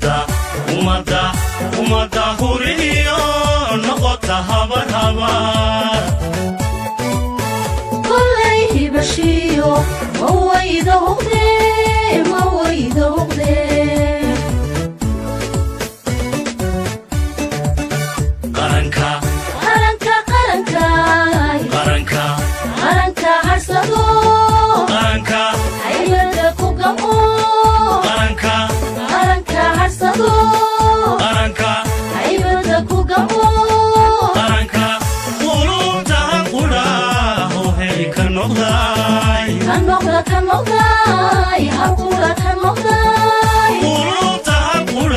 Ummadda, ummadda, ummadda huriyo noqota habar habar. Kollay hibashiyo ma wayda huqde, ma wayda huqde. Qaranka. Qaranka, qaranka. Qaranka. Qaranka harsado. Qaranka. Haybada ku gamo. Qaranka. Qaranka harsado. Qaranka. Haybada ku gamo. Qaranka qulubtahan qudhaaho heli ka noqday. Ka noqda, ka noqday.